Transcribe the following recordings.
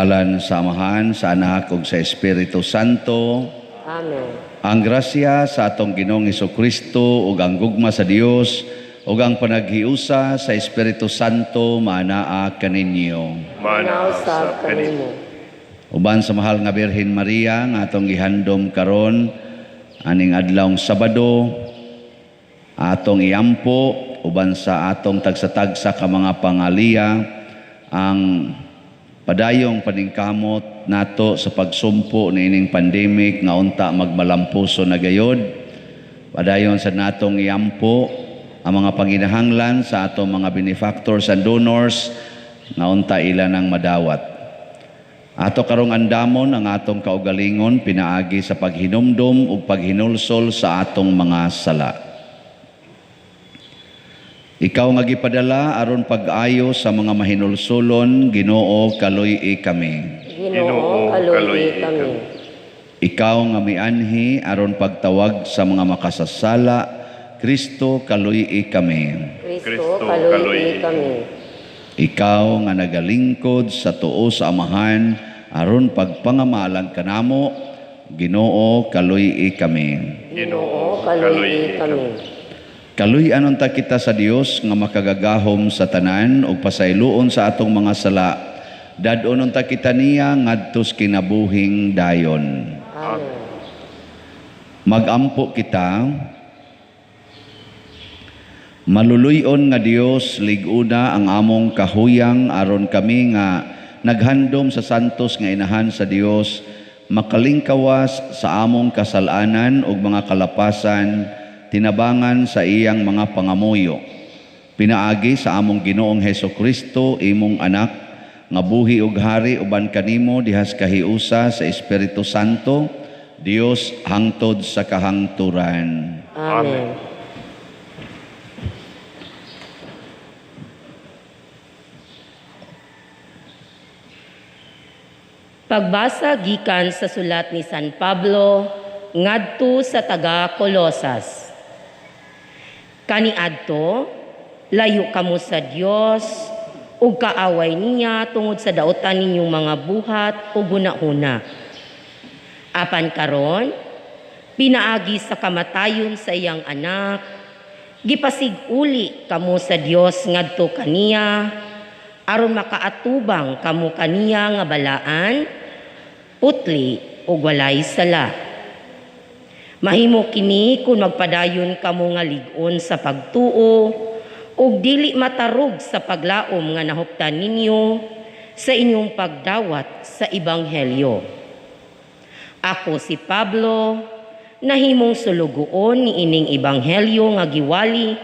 Ngalan sa Amahan, sa Anak ug sa Espiritu Santo. Amen. Ang grasya sa atong Ginoong Hesukristo ug ang gugma sa Dios ug ang panaghiusa sa Espiritu Santo maanaa kaninyo. Manaa usab kanimo. Uban sa mahal nga Birhen Maria nga atong gihandom karon aning adlawng Sabado, atong iampo uban sa atong tagsa-tagsa ka mga pangaliya ang padayong paningkamot nato sa pagsumpo niining pandemic nga unta magmalampuso na gayod. Padayon sa natong iampo ang mga panginahanglan sa atong mga benefactors and donors nga unta ila nang madawat. Ato karong andamon ang atong kaugalingon pinaagi sa paghinumdum ug paghinulsol sa atong mga sala. Ikaw nga gipadala aron pag-ayo sa mga mahinulsulon, Ginoo, kaluy-i kami. Ginoo, kaluy-i kami. Ikaw nga mianhi aron pagtawag sa mga makasasala, Kristo, kaluy-i kami. Kristo, kaluy-i kami. Ikaw nga nagalingkod sa tuo sa Amahan aron pagpangamalan kanamo, Ginoo, kaluy-i kami. Ginoo, kaluy-i kami. Kaluy-an unta kita sa Dios nga makagagahom sa tanan ug pasayloon sa atong mga sala. Dad-on unta kita niya ngadtos kinabuhing dayon. Amen. Magampo kita. Maluluy-on nga Dios, lig-una ang among kahuyang aron kami nga naghandom sa santos nga inahan sa Dios, makalingkawas sa among kasalanan ug mga kalapasan, tinabangan sa iyang mga pangamuyo. Pinaagi sa among Ginoong Hesukristo, imong anak, nga buhi ug hari uban kanimo dihas kahiusa sa Espiritu Santo, Dios hangtod sa kahangturan. Amen. Pagbasa gikan sa sulat ni San Pablo ngadto sa taga Colosas. Kaniadto, layo kamo sa Dios ug kaaway niya tungod sa daotan ninyong mga buhat ug hunahuna. Apan karon, pinaagi sa kamatayon sa iyang anak, gipasig-uli kamo sa Dios ngadto kaniya aron makaatubang kamo kaniya nga balaan, putli ug walay sala. Mahimo kini kung magpadayon kamo nga lig-on sa pagtuo ug dili matarog sa paglaom nga nahuptan ninyo sa inyong pagdawat sa ebanghelyo. Ako si Pablo, nahimong sulugoon niining ebanghelyo nga giwali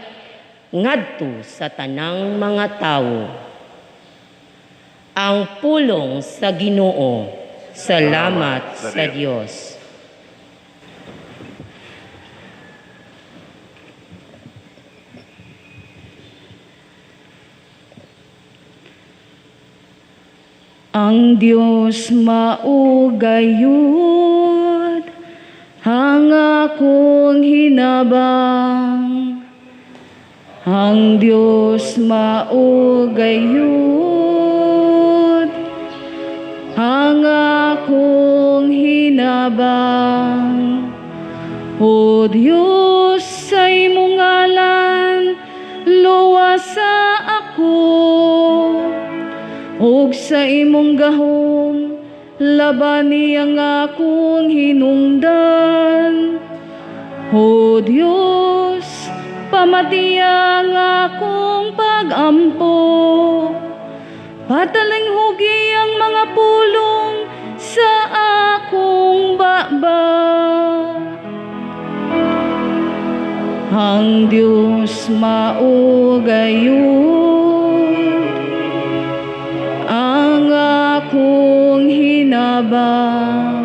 ngadto sa tanang mga tawo. Ang pulong sa Ginoo. Salamat sa Dios. Ang Dios maugayod, ang akong hinabang. Ang Dios maugayod, ang akong hinabang. O Dios, sa imong ngalan, luwasa ako. Ug sa imong gahom, labani ang akong hinungdan. O Dios, pamatiya ang akong pag-ampo. Patalinghugi ang mga pulong sa akong baba. Ang Dios maugayod, ang akong hinabang.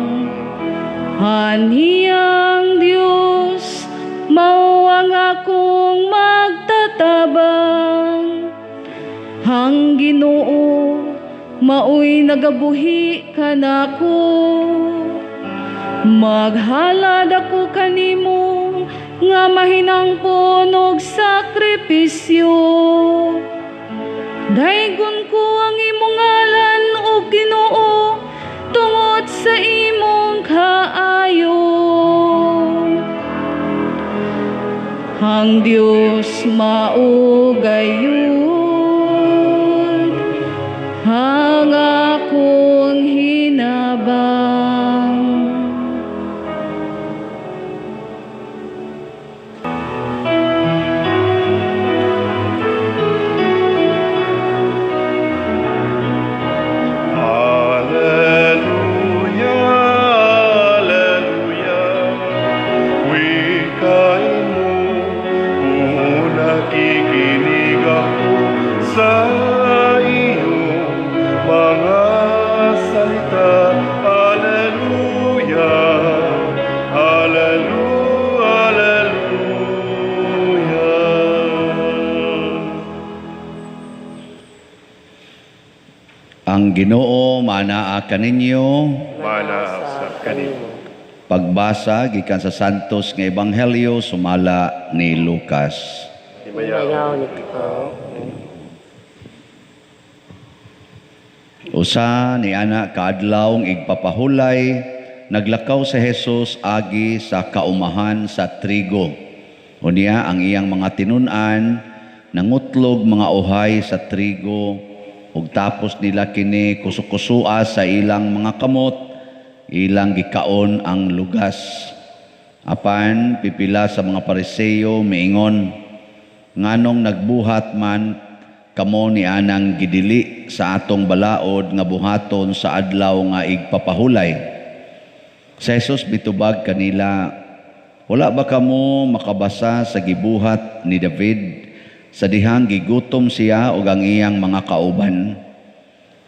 Aniyang Dios, mao ang akong magtatabang. Ang Ginoo, maoy nagabuhi kanako. Maghalad ako kanimo nga mahinangpon og sakripisyo. Daygon ko ang imong ngalan, o Ginoo, sa imong kaayo. Ang Dios mao gayud ang akong hinabang. Alleluia, Alleluia, wikain mo kung nakikinig ako sa iyong mga salita. Alleluia, Alleluia, Alleluia. Ang Ginoo manaa kaninyo. Mana sa kanimo. Pagbasa gikan sa Santos nga Ebanghelyo sumala ni Lucas. Himayaw ni ikaw. Usa ni ana kaadlawng igpapahulay, naglakaw si Jesus agi sa kaumahan sa trigo. Unya ang iyang mga tinun-an nangutlog mga uhay sa trigo, ug tapos nila kini kusukusua sa ilang mga kamot, ilang gikaon ang lugas. Apan pipila sa mga Pariseo miingon, nganong nagbuhat man kamo ni anang gidili sa atong balaod nga buhaton sa adlaw nga igpapahulay? Si Jesus mitubag kanila, wala ba kamo makabasa sa gibuhat ni David sa dihang gigutom siya og ang iyang mga kauban?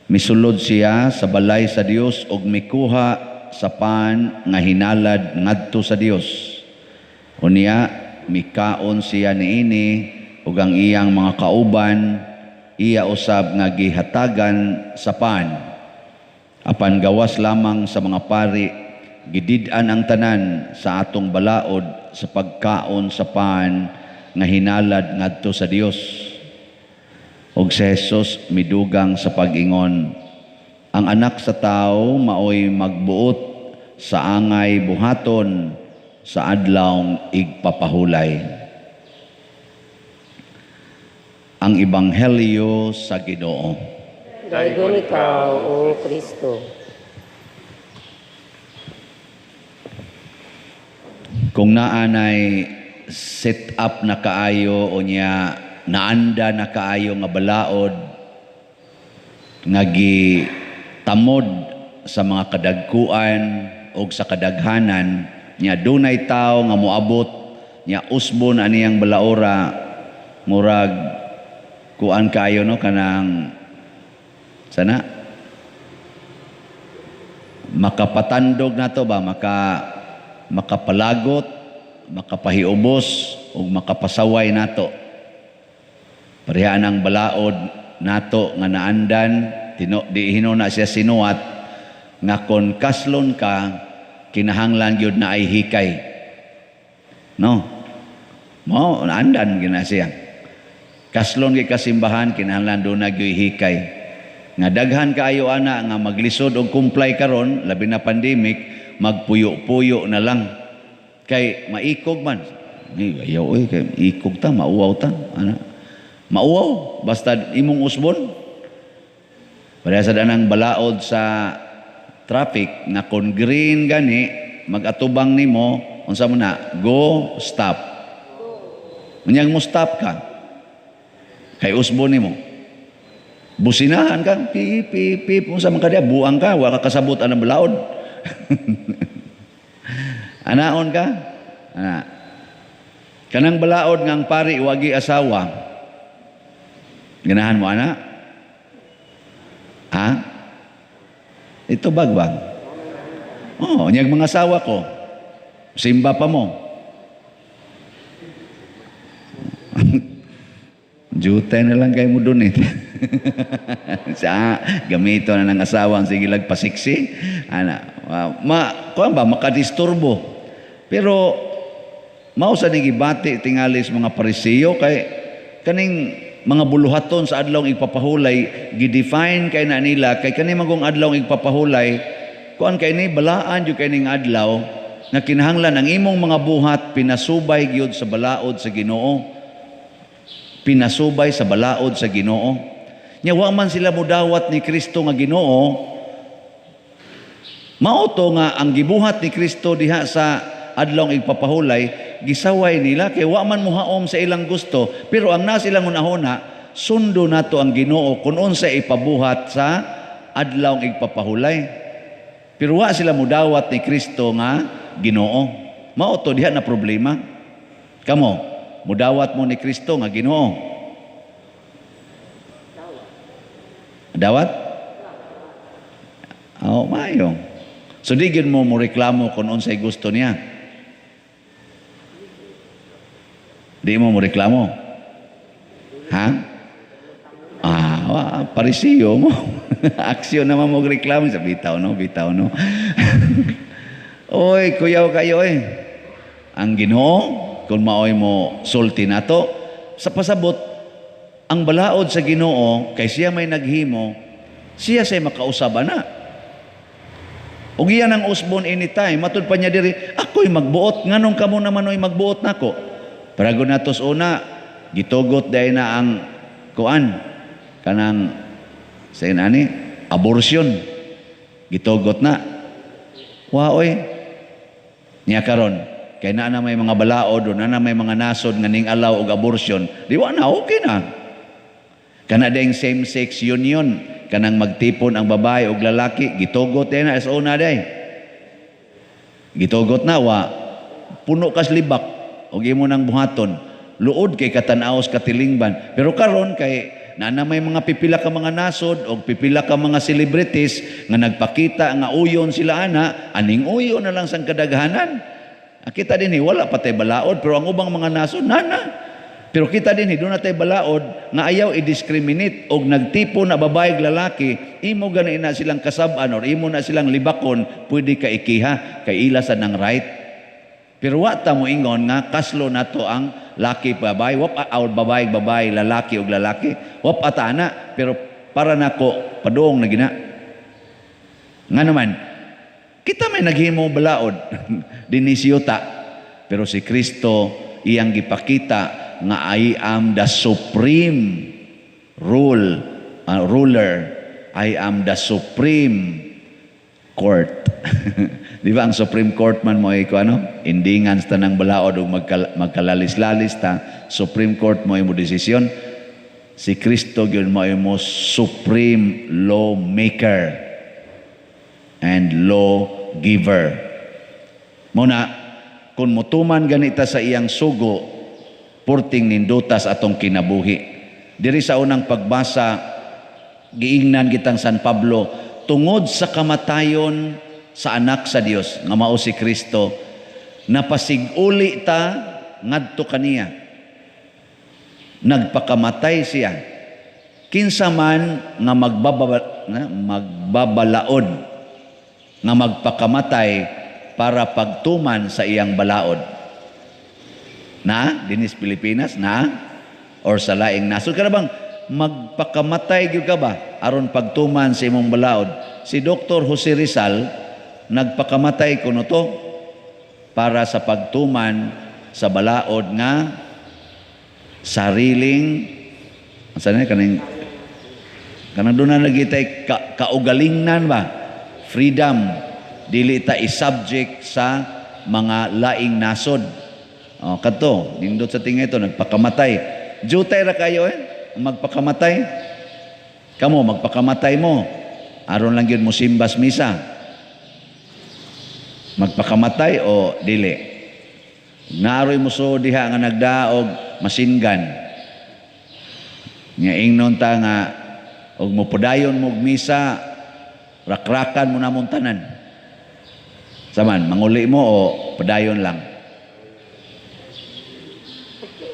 Misulod siya sa balay sa Dios og mikuha sa pan nga hinalad ngadto sa Dios. Unya mikaon siya niini ug ang iyang mga kauban, iya usab nga gihatagan sa pan. Apan gawas lamang sa mga pari, gidid-an ang tanan sa atong balaod sa pagkaon sa pan nga hinalad ngadto sa Dios. Og si Jesus midugang sa pag-ingon, ang anak sa tao maoy magbuot sa angay buhaton sa adlawng igpapahulay. Ang Ebanghelyo sa Ginoo. Daygon ikaw, O Kristo. Kung naanay set up na kaayo o niya naanda na kaayo nga balaod nga gitamod sa mga kadagkuan o sa kadaghanan, nya dunay tawo nga moabot nya usbon aniyang balaora, murag kuan kaayo no, kanang sana makapatandog nato ba, makapalagot, makapahiubos ug makapasaway nato. Pareha ang balaod nato nga naandan, di hinuna siya sinuat nga kon kaslon ka kinahanglan gyud na ay hikay. No. Mao naandan gyud na siya. Kaslon gyud kasimbahan kinahanglan do na gyud hikay. Nga daghan kaayo ana nga maglisod og comply karon, labi na pandemic, magpuyo-puyo na lang. Kay maikog man. Ayaw oy, kay ikog ta, mauwaw ta, ana. Mauwaw basta imong usbon. Pareha sa danang balaod sa traffic na kon green gani magatubang nimo, unsa man na, go stop. Unyang mo stop ka kay usbon nimo. Businahan ka, pi pi pi, unsa man ka diya, buang ka, wa ka kasabot anang balaod. Anaon ka? Ana. Kanang balaod nga ang pari wagi asawa. Ganahan mo ana? Ha? Ito bagbag. Oh, niyag mga asawa ko. Simba pa mo. Jute na lang kayo mo dun eh. Sa gamito na ng asawa ang sige lag pasiksi. Ana, kuan ba makadisturbo. Pero mao sa ni gibati tingali sa mga Pariseo kay kaning mga buluhaton sa adlawng igpapahulay, gidefine kay na nila kay kani magong adlawng igpapahulay Kuan kay ni, balaan jud kay ning adlaw nga kinahanglan ang imong mga buhat pinasubay gyud sa balaod sa Ginoo. Pinasubay sa balaod sa Ginoo. Nya wa man sila mudawat ni Kristo nga Ginoo. Mao to nga ang gibuhat ni Kristo diha sa adlawng igpapahulay, gisaway nila kay wa man mohaom sa ilang gusto, pero ang nasa ilang hunahuna, sundo nato ang Ginoo kun unsa ipabuhat sa adlawng igpapahulay. Pero wa sila mudawat ni Kristo nga Ginoo. Mao to diha na problema. Kamo, mudawat mo ni Kristo nga Ginoo. Dawat? Oh, maayo. So di gyud mo reklamo kung unsay gusto niya. Di mo reklamo. Ha? Ah, parisiyo mo. Aksyon naman mo reklamo sa bitaw no, bitaw no. Oy, kuyaw kayo eh. Ang Ginoo kung maoy mo sulti nato sa pasabot ang balaod sa Ginoo kay siya may naghimo, siya say makausab ana. Ug iyan ang usbon anytime, matud pa niya diri, ako'y magbuot, nganong kamo naman oy magbuot nako. Parago natos una, gitugot day na ang kuan kanang sa inani abortion. Gitugot na. Wa oy. Nya karon kay naa na may mga balaod o naa na may mga nasod nga ning alaw og abortion, di wa na, okay na. Kana ding same-sex union, kanang magtipon ang babae og lalaki, gitugot day na sa una day. Gitugot na wa puno kas libak og imo nang buhaton. Luod kay katanaos katilingban. Pero karon kay naa na may mga pipila ka mga nasod og pipila ka mga celebrities nga nagpakita nga uyon sila ana, aning uyon na lang sang kadaghanan. Kita dinhi wala pa tay balaod, pero ang ubang mga nasod nana. Pero kita dinhi doon na tay balaod nga ayaw i-discriminate og nagtipon na babae ug lalaki, imo gani na silang kasab-an or imo na silang libakon, pwede ka ikiha kay ila sa nang right. Pero wa ta mo ingon nga kaslo nato ang laki babae, wap aw babae babae, lalaki og lalaki, wap ata ana, pero para nako padung na gina. Nga naman kita may naghimo balaod dinhi siyuta, pero si Kristo iyang gipakita nga I am the supreme ruler, I am the supreme court. Di ba ang Supreme Court man mo ay ano? Indingan sa tanang balaod o magkalalis-lalis ta, Supreme Court mo ay mo desisyon. Si Kristo gyud mo ay mo supreme lawmaker and lawgiver. Muna, kung mutuman ganita sa iyang sugo, purting nindutas atong kinabuhi. Diri sa unang pagbasa, giingnan kitang San Pablo, tungod sa kamatayon sa anak sa Dios nga mao si Kristo, napasiguli ta ngadto kaniya. Nagpakamatay siya. Kinsa man nga magbabalaod nga magpakamatay para pagtuman sa iyang balaod. Na dinis Pilipinas na or sa laing nasod ka na bang magpakamatay gyud ka ba aron pagtuman sa imong balaod? Si Dr. Jose Rizal nagpakamatay kuno to para sa pagtuman sa balaod nga sariling asa na kaning kanang doon na nagitay kaugalingnan ba, freedom, dili ta i-subject sa mga laing nasod. Oh, kadto nindot sa tingay to nagpakamatay. Jutay ra kayo eh magpakamatay. Kamo magpakamatay mo aron lang gyud mo simbas misa. Magpakamatay o dili. Naroy mo so diha nga nagdaog machine gun. Nya ingnon ta nga og mopudayon mo og misa, rakrakan mo namon tanan. Saman manguli mo o padayon lang?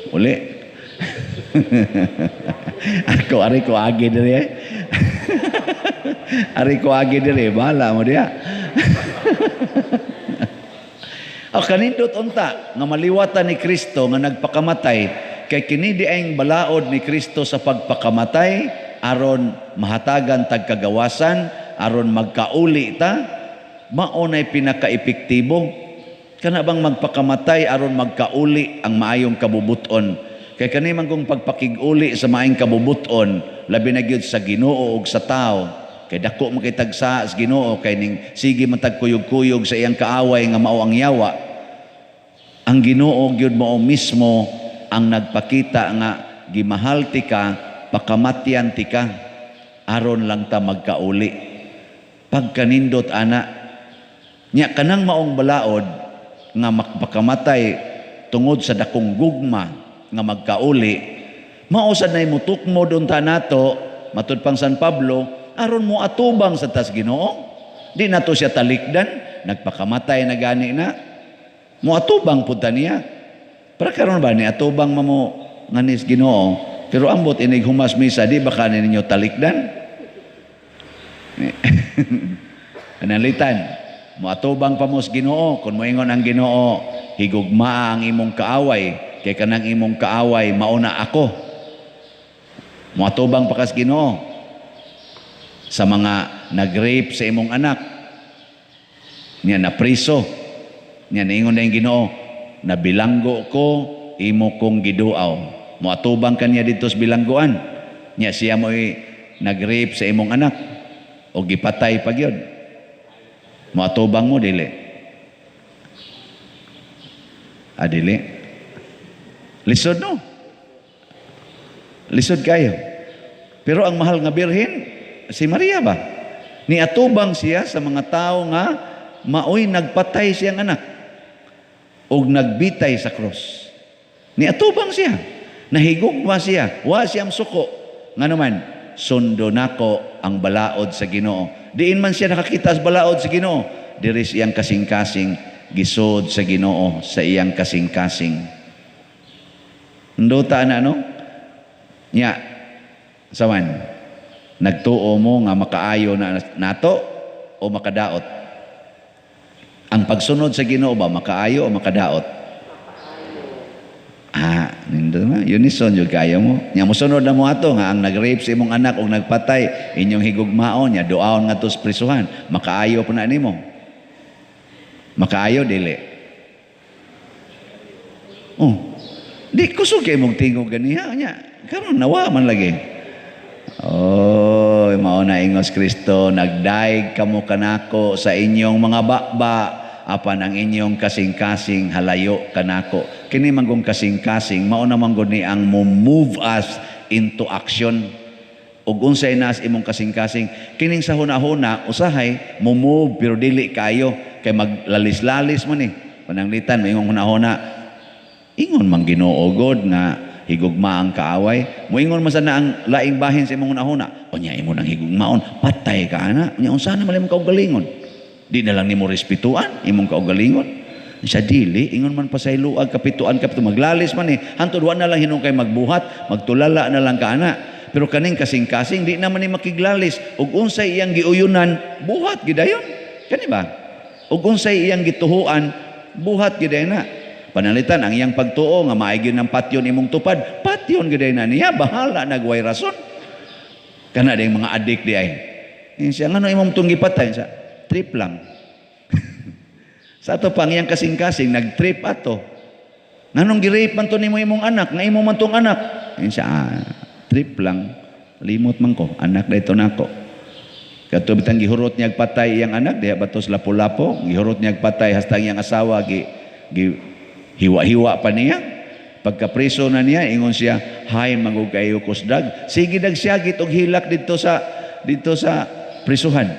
Uli. Ako ari ko agi diri eh. Ari ko agi diri, bahala mo diha. O kanindot unta nga maliwatan ni Kristo nga nagpakamatay, kay kini di ang balaod ni Kristo sa pagpakamatay aron mahatagan tagkagawasan, aron magkauli ta. Mao nay pinaka-epektibo. Kana bang magpakamatay aron magkauli ang maayong kabubuton. Kay kani man kung pagpakig-uli sa maayong kabubuton, labi na gyud sa Ginoo ug sa tao. Kay dako man kay tagsa sa Ginoo kay ning sige man tagkuyog-kuyog sa iyang kaaway nga mao ang yawa. Ang Ginoo gyud mao mismo ang nagpakita nga gimahal tika, pakamatyan tika, aron lang ta magkauli. Pagkanindot ana nya kanang maong balaod nga magpakamatay tungod sa dakong gugma nga magkauli, mao sad nay mutukmod unta nato matud pang San Pablo aron mo atubang sa tas Ginoo. Di nato siya talikdan, nagpakamatay na gani na mo atubang pud ta niya. Para karon ba ni atubang mamo nganis Ginoo, pero ambot inig humas misa, di ba kanin ninyo talikdan? Analitan, moatubang pa mo sa Ginoo kung moingon ang Ginoo, higugmaa ang imong kaaway, kay kanang imong kaaway mauna ako. Moatubang pa kas Ginoo sa mga nag-rape sa imong anak, niya napriso, niya niingon na yung Ginoo, nabilanggo ko, imo kong giduaw. Moatubang kaniya didto sa bilanggoan. Niya siya mo'y nag-rape sa imong anak o gipatay pa gyud. Moatubang mo dili? Ah, dili. Lisod no? Lisod kayo. Pero ang mahal nga birhen, si Maria ba? Niatubang siya sa mga tao nga maoy nagpatay siyang anak og nagbitay sa krus. Niatubang siya. Nahigugma siya. Wa siyang suko. Nga naman, sundo nako ang balaod sa Ginoo. Diin man siya nakakita sa balaod sa Ginoo, diri sa iyang kasing-kasing, gisod sa Ginoo sa iyang kasing-kasing. Nduta na no? Nya, sawan, nagtuo mo nga makaayo na nato o makadaot? Ang pagsunod sa Ginoo ba makaayo o makadaot? Ah, nindo na, unison jud kayo mo. Nya mosunod na mo ato nga ang nag-rape sa imong anak og nagpatay, inyong higugmaon nya duaon ngadto sa prisuhan, makaayo pa na nimo. Makaayo dili? Oh. Di kusog kay mong tingog ganiha nya. Karon nawa man lagi. Oh, mao na ingos Kristo, nagdaig kamo kanako sa inyong mga bakba, apan ang inyong kasing-kasing halayo kanako. Kini manggong kasing-kasing, mao na manggod ni ang mo move us into action. Ug unsay nas imong kasing-kasing, kining sa huna-huna usahay mo move pero dili kayo kay maglalis-lalis man ni. Pananglitan moingon huna-huna, ingon man Ginoo god nga higugma ang kaaway. Moingon man sana ang laing bahin sa imong huna-huna, unya imo nang higugmaon, patay ka ana. Unya unsa na man imong kaugalingon? Di na lang nimo respetuan imong kaugalingon. Sa dili, ingon man pa sa iluag, kapituan, kapito, maglalis man eh. Hantod, wa na lang hinong kay magbuhat, magtulala na lang ka ana. Pero kaning kasing-kasing, di naman ni makiglalis. Ug unsay iyang giuyunan, buhat gidayon. Kani ba? Ug unsay iyang gituhuan, buhat gidayon na. Panalitan, ang iyang pagtuo, nga maaygyun ng patyon imong tupad, patyon gidayon na niya, bahala nagway rason. Kana ding mga adik di ay. Siya, ngano imong tong gipatay? Siya, trip lang. Sa ato pang iyang kasing-kasing, nag-trip ato. Nganong gi-rape man to nimo imong anak, nga imo man tong anak. Ayun siya, trip lang. Limot man ko, anak na ito nako. Kato bitang gihurot niya patay iyang anak, diha batos lapo-lapo, gihurot niya patay hasta iyang asawa gi hiwa-hiwa pa niya. Pagkapreso na niya, ingon siya, hay mangug kayo kusdag. Sige nagsyagit og hilak dito sa prisuhan.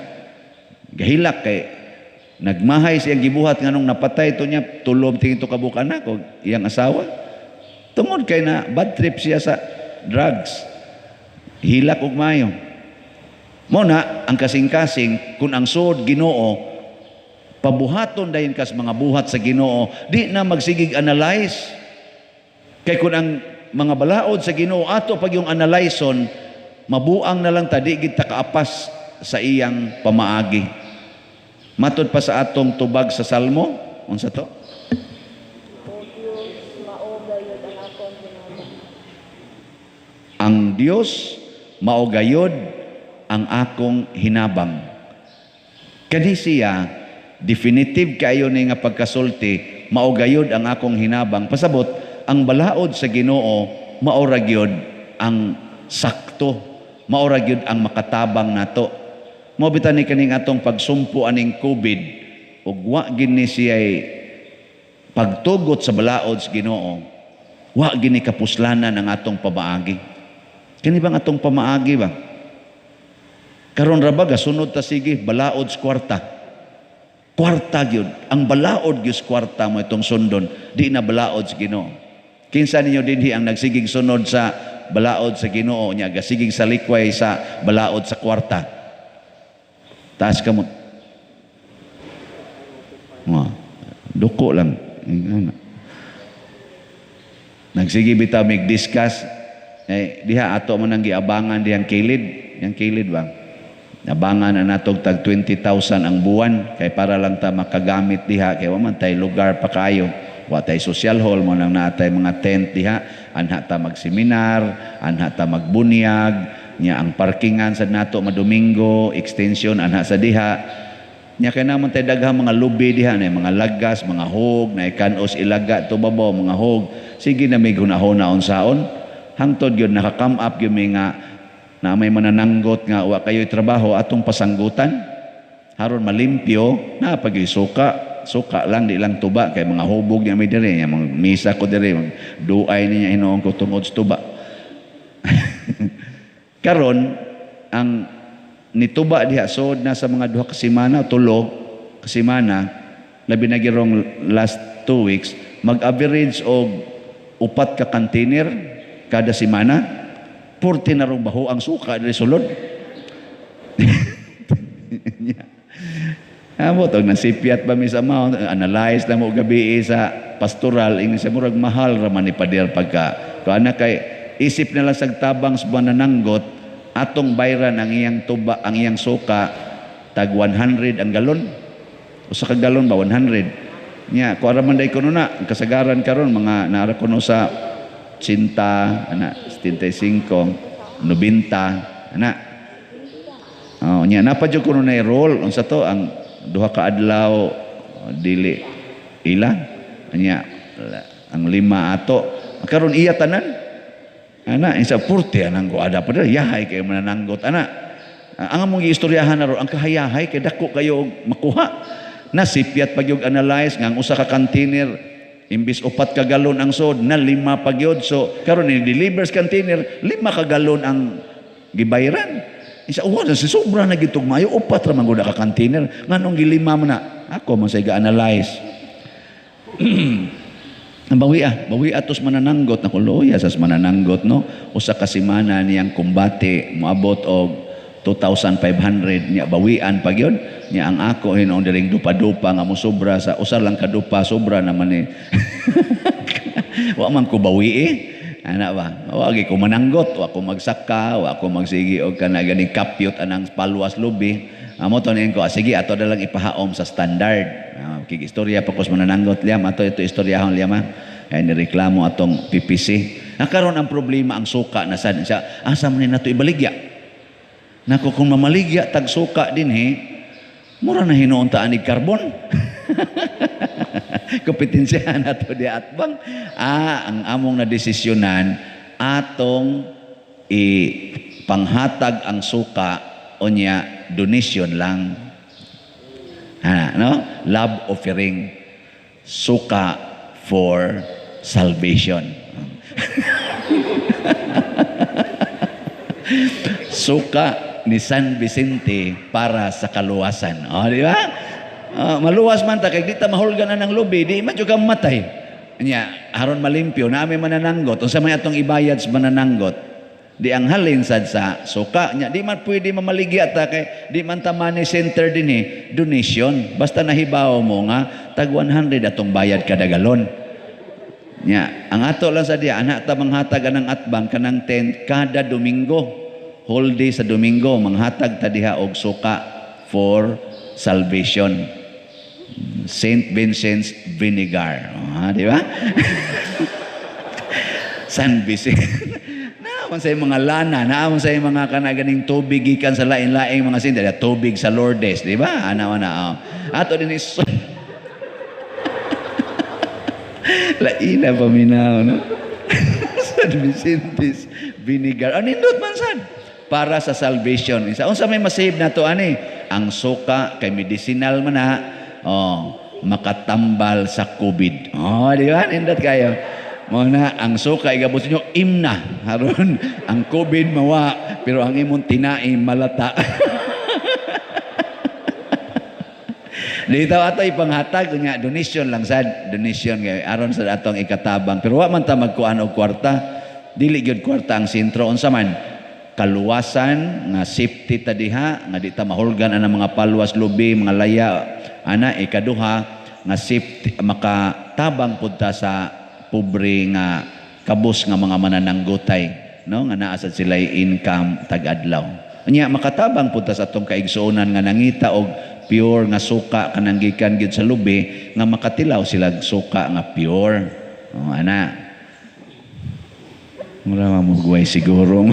Gahilak kay nagmahay siyang gibuhat nganong napatay to niya, tulom tingin to kabuk anak og iyang asawa. Tungod kay na bad trip siya sa drugs. Hilak og mayo. Mo na ang kasing-kasing kun ang suod Ginoo pabuhaton dayon kas mga buhat sa Ginoo, di na magsigig analyze. Kay kun ang mga balaod sa Ginoo ato pag yung analyson, mabuang na lang ta, di gid ta kaapas sa iyang pamaagi. Matod pa sa atong tubag sa Salmo, unsa to? O Dios, mao gayud ang akong hinabang. Ang Dios mao gayud ang akong hinabang. Kani siya Definitive kayo ni nga pagkasulti, mao gayud ang akong hinabang. Pasabot, ang balaod sa Ginoo mao ra gyud ang sakto, mao ra gyud ang makatabang nato. Mao bitan ni kaning atong pagsumpo aning COVID ug wa gid ni siya'y pagtugot sa balaod sa Ginoo, wa gini kapuslanan ang atong pamaagi. Kini bang atong pamaagi ba? Karon ra ba gasunod ta sige balaod sa kwarta. Kwarta gyud, ang balaod gyud sa kwarta mo itong sundon, di na balaod sa Ginoo. Kinsa ninyo dinhi ang nagsigig sunod sa balaod sa Ginoo nya gasigig sa likway sa balaod sa kwarta? Taas kamot. Nga, duko lang. Nagsige bitaw mig discuss eh, diha ato man ang giabangan dihang kilid, yang kilid ba? Abangan na natog tag 20,000 ang buwan kay para lang ta makagamit diha kay wa man tay lugar pa kayo. Wa tay social hall mo nang naatay mga tent diha, anha ta magseminar, anha ta magbunyag, nya ang parkingan sa nato madomingo, extension anha sa diha. Nya kay naman tay daghang mga lubi diha na mga lagas, mga hog, na ikanos ilaga to babaw mga hog. Sige na may hunahuna unsaon. Hangtod gyud naka-come up gyud mi nga na may manananggot nga wa kayo'y trabaho atong pasanggutan. Haron malimpyo na pag suka, suka lang di lang tuba kay mga hubog niya may diri, nya mga misa ko diri, duay niya hinuon ko tungod sa tuba. Karon ang nituba diha sod na sa mga 2 ka semana, 3 ka semana, labi na girong last 2 weeks, mag-average og 4 ka container kada semana. 40 na rong baho ang suka diri sulod. Amo tog nasipyat ba mi sa mao, analyze na mo gabi sa pastoral ingin sa murag mahal ra man ni pader pagka kuana kay isip na lang sag tabang sa manananggot atong bayran ang iyang tuba, ang iyang suka tag 100 ang galon. Usa ka galon ba 100. Nya kuara man day kuno na kasagaran karon mga naara kuno sa 80 ana 75 90 ana. Oh nya napa jud kuno na roll unsa to ang 2 ka adlaw dili ila nya ang 5 ato karon iya tanan ana isa purte anang ko ada pa yahay kay manananggot ana. Ang among giistoryahan na ro ang kahayahay kay dako kayo makuha. Nasipyat pag yung analyze nga ang usa ka container imbis 4 ka galon ang sod na 5 pa gyud, so karon ni delivers container 5 ka galon ang gibayran. Isa uwa si sobra na gitog mayo 4 ra man gud ka container nganong gilima man na ako man say ga-analyze. Ang bawi bawi atos manananggot na kuloya sa manananggot no usa ka semana niyang kumbate moabot og 2,500 niya bawian pa gyud niya ang ako hinuon diring dupa-dupa nga mosobra sa usa lang ka dupa sobra naman ni. Wa man ko bawi ana ba wa gi ko mananggot, wa ko magsaka, wa ko magsigi og kana ganing kapyot anang palwas lubi. Amo to niyan ko sige ato na lang ipahaom sa standard. Kig istorya pa kos manananggot liam ato ito istoryahon liam ha. Ay nireklamo atong PPC. Nakaron ang problema ang suka na sad siya asa man ni nato ibaligya. Nako kung mamaligya tag suka dinhi mura na hinuon ta anig karbon. Kompetensya nato di atbang. Ang among nadesisyonan atong ipanghatag ang suka unya donation lang. Ha, no? Love offering. Suka for salvation. Suka ni San Vicente para sa kaluwasan. O, di ba? Maluwas man ta kay di ta mahulgan na ng lubi, di man jud ka matay. Nya, aron malimpyo, na may manananggot. Unsa may atong ibayad sa manananggot? Di ang halin sad sa suka. Nya, di man pwede mamaligya ta kay di man ta money center dinhi, donation. Basta nahibaw mo nga tag 100 atong bayad kada galon. Nya, ang ato lang sa diya, anak ta manghatag anang atbang kanang tent kada Domingo. Whole day sa Domingo manghatag ta diha og suka for salvation. Saint Vincent's vinegar. Di ba? San Vicente. Naa man sa mga lana, naa man sa mga kana ganing tubig gikan sa lain-laing mga sinta, tubig sa Lourdes, di ba? Ana ana. Oh. Ato din is Laina paminaw, no? San Vicente's vinegar. Ano nindot man sad? Para sa salvation. Isa unsa may masave nato ani? Ang suka kay medicinal man na. Oh, makatambal sa COVID. Oh, di ba? Nindot kayo. Mo na ang suka igabot ninyo imna. Haron ang COVID mawa pero ang imong tinai malata. Dito ato ipanghatag unya donation lang sad, donation kay aron sa atong ikatabang. Pero wa man ta magkuan og kwarta, dili gyud kwarta ang sentro unsa man kaluwasan nga safety ta diha nga di ta mahulgan ang mga palwas lubi, mga laya ana. Ikaduha nga safety makatabang pud ta sa pobre nga kabus nga mga manananggutay, no, nga naa sad sila income tag-adlaw. Unya makatabang pud ta sa atong kaigsuonan nga nangita og pure nga suka kanang gikan gyud sa lubi nga makatilaw sila suka nga pure. Oh, ana. Mura mamugway siguro.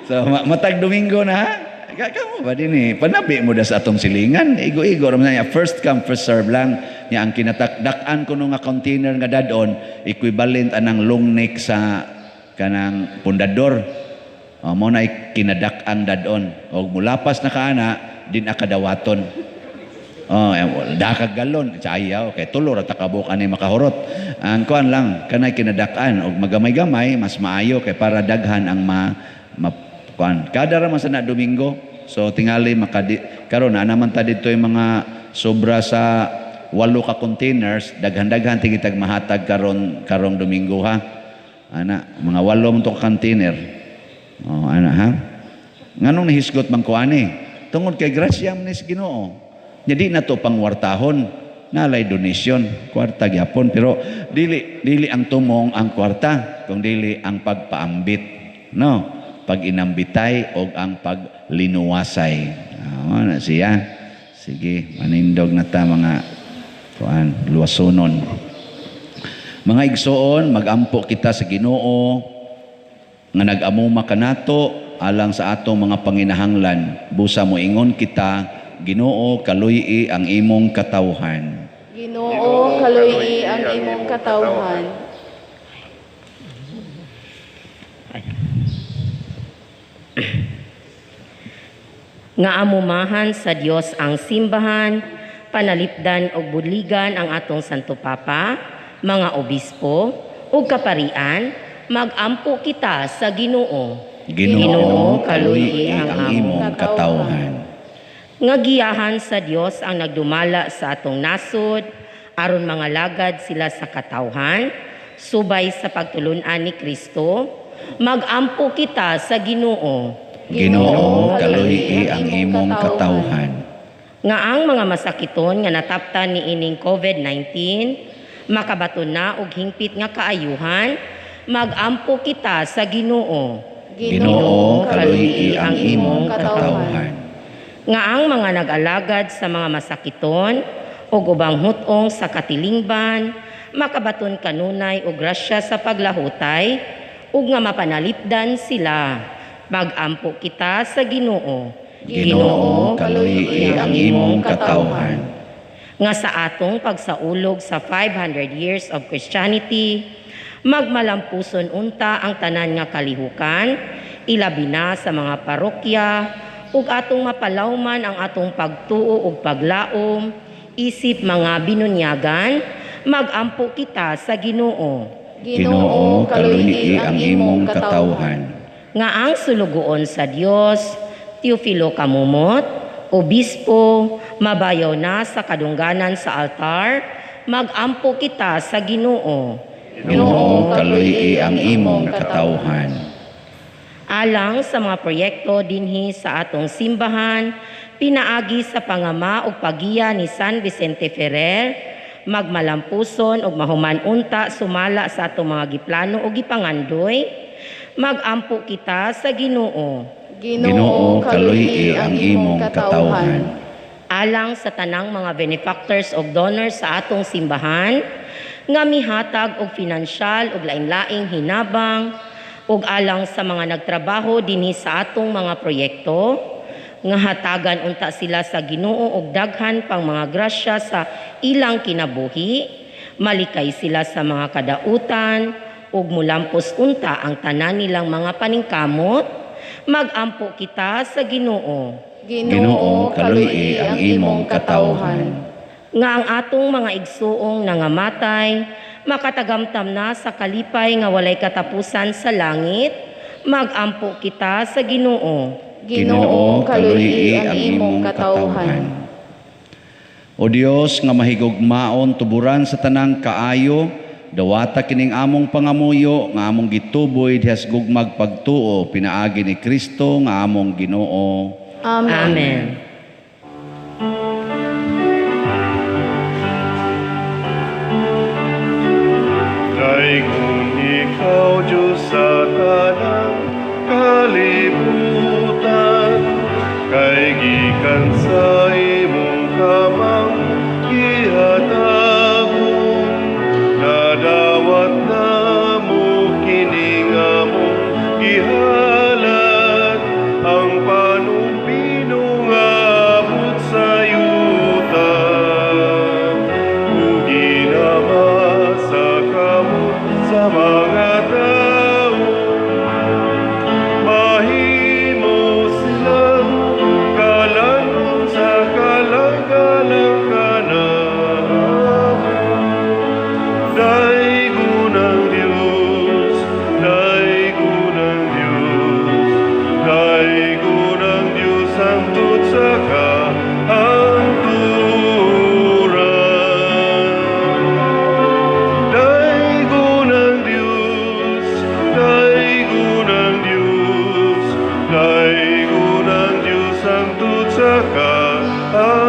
So matag Domingo na ha. Kamo ba din eh? Panabi mo da sa atong silingan. Igo-igo ra man niya. First come first serve lang. Nya ang kinatakdakan ko nga container nga dadon equivalent anang long neck sa kanang pundador. O, mo na kinadak-ang dadon. Og mulapas na kaana din akadawaton. Oh, dakag galon sa ayaw kay tulo ra takabok ani makahurot. Ang kuan lang kanay kinadak-an og magamay-gamay mas maayo kay para daghan ang ma kuan. Kada ra man sa na Domingo. So tingali makadi karon na naman ta didto yung mga sobra sa 8 ka containers, daghan-daghan tigitag mahatag karon karong Domingo ha. Ana, mga 8 man to ka container. Oh, ana ha. Nganong nahisgot man ko ani? Tungod kay grasya man ni sa Ginoo. Nya di na to pangwartahon, nalay donation, kwarta gyapon, pero dili dili ang tumong ang kwarta, kung dili ang pagpaambit, no? Pag inambitay og ang paglinuwasay. Oh, na siya. Sige, manindog na ta mga kuan, luwasonon. Mga igsoon, magampo kita sa Ginoo nga nag-amuma kanato alang sa atong mga panginahanglan. Busa moingon kita, Ginoo, kaluy-i ang imong katawhan. Ginoo, kaluy-i ang imong katawhan. Nga amumahan sa Dios ang simbahan, panalipdan og buligan ang atong Santo Papa, mga obispo ug kaparian, magampo kita sa Ginoo. Ginoo, kaluy-i ang imong katawhan. Nga giyahan sa Dios ang nagdumala sa atong nasod, aron mga lagad sila sa katawhan, subay sa pagtulun-an ni Kristo, magampo kita sa Ginoo. Ginoo, kaluy-i ang imong katawhan. Nga ang mga masakiton nga nataptan ni ining COVID-19, makabaton na og hingpit nga kaayuhan, magampo kita sa Ginoo. Ginoo, kaluy-i ang imong katawhan. Nga ang mga nag-alagad sa mga masakiton ug ubang hutong sa katilingban, makabaton kanunay og grasya sa paglahutay ug nga mapanalipdan sila. Magampo kita sa Ginoo. Ginoo, kaluy-i ang imong katawhan. Nga sa atong pagsaulog sa 500 years of Christianity, magmalampuson unta ang tanan nga kalihukan, ilabi na sa mga parokya, ug atong mapalawman ang atong pagtuo ug paglaom, isip mga binunyagan, magampo kita sa Ginoo. Ginoo, kaluy-i ang imong katawhan. Nga ang sulugoon sa Dios, Teofilo Camomot, obispo, mabayaw na sa kadungganan sa altar, magampo kita sa Ginoo. Ginoo, kaluy-i ang imong katawhan. Alang sa mga proyekto dinhi sa atong simbahan, pinaagi sa pangama ug pagiya ni San Vicente Ferrer, magmalampuson ug mahuman unta sumala sa atong mga giplano ug gipangandoy, magampo kita sa Ginoo. Ginoo, kaluy-i ang imong katawhan. Alang sa tanang mga benefactors ug donors sa atong simbahan, nga mihatag og pinansyal ug lain-laing hinabang, Ug alang sa mga nagtrabaho dinhi sa atong mga proyekto, nga hatagan unta sila sa Ginoo og daghan pang mga grasya sa ilang kinabuhi, malikay sila sa mga kadautan ug mulampos unta ang tanan nilang mga paningkamot, magampo kita sa Ginoo. Ginoo, kaluy-i ang imong katawhan. Nga ang atong mga igsuong nangamatay makatagamtam na sa kalipay nga walay katapusan sa langit, magampo kita sa Ginoo. Ginoo, kaluy-i ang imong katawhan. O Dios nga mahigugmaon tuburan sa tanang kaayo, dawata kining among pangamuyo nga among gituboy diha sa gugmag pagtuo pinaagi ni Kristo nga among Ginoo. Amen. Amen. Daygon ikaw, Diyos, sa tanang kalibutan, kay gikan sa imong kamang gihatagon, nadawat namo kini nga among gihalad, ang panumbino nga abot sa yuta. Ug ginama sa kamot sa mga tao, mahimo silang kalan-on sa kalang-kalang kanamo. Daygon ang Diyos, daygon ang Diyos, daygon ang Diyos hangtod sa kahangturan. Daygon ang Diyos, daygon ang Diyos, daygon ang Diyos hangtod sa kahangturan.